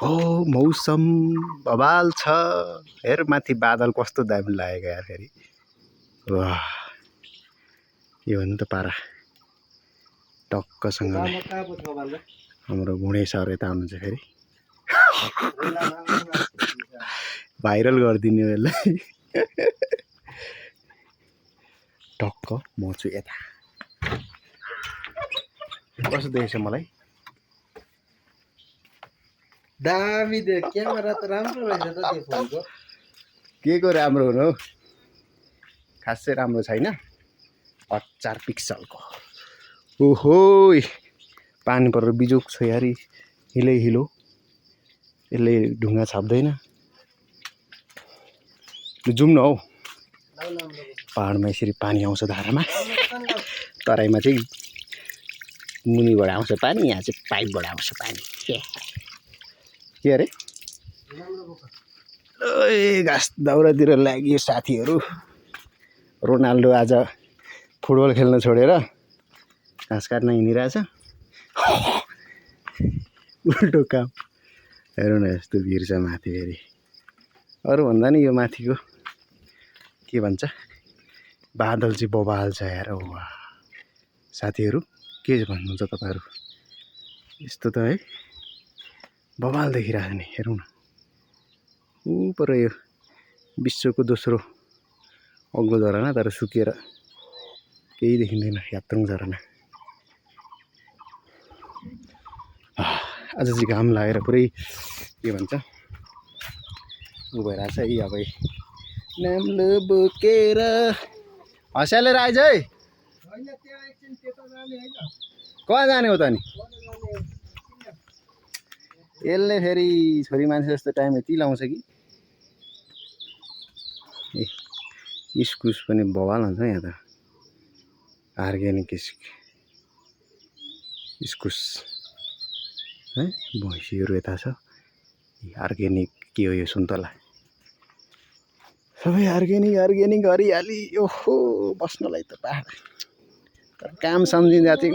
ओ मौसम बवाल छ। हेर माथि बादल कस्तो दामी लागेको यार फेरि। वाह यो हो नि त पारा टक्कसँगले हाम्रो गुणे सर यता आउनुहुन्छ फेरि भाइरल गरिदिने हो यसलाई टक्क म छु यता कस्तो देखेछ मलाई दामी दे क्यामेरा त राम्रो रहेछ त त्यो फोनको के को राम्रो हुनु खासै राम्रो छैन 80 पिक्सलको ओहो पानी परेर बिजोक छ यार हिलै हिलो यसले ढुङ्गा छाप्दैन जुम न हौ पहाडमा यसरी पानी आउँछ धारामा तराईमा चाहिँ मुनिबाट आउँछ पानी यहाँ चाहिँ पाइपबाट आउँछ पानी के अरे ए घाँस दाउरातिर लाग्यो साथीहरू रोनाल्डो आज फुटबल खेल्न छोडेर घाँस काट्न हिँडिरहेछ उल्टो काम हेरौँ न यस्तो भिर छ माथि फेरि अरू भन्दा नि यो माथिको के भन्छ बादल चाहिँ बबाल छ यार वाह साथीहरू के भन्नुहुन्छ तपाईँहरू यस्तो त है बबाल देखिरहेको नि हेरौँ न पर यो विश्वको दोस्रो अग्लो झरना तर सुकेर केही देखिँदैन यात्रङ झरना आज चाहिँ घाम लागेर पुरै के भन्छ उ भइरहेछ है अब नाम्लो बोकेर हँस्यालेर आइज है कहाँ जाने हो त नि यसले फेरि छोरी मान्छे जस्तो टाइम यति लाउँछ कि ए इस्कुस पनि बवाल हुन्छ यहाँ त अर्ग्यानिक इस्कुस है भैँसीहरू यता छ अर्ग्यानिक के हो यो सुन्तला सबै अर्ग्यानिक अर्ग्यानिक हरियाली ओहो बस्नलाई त पाहाड तर काम सम्झिँदा चाहिँ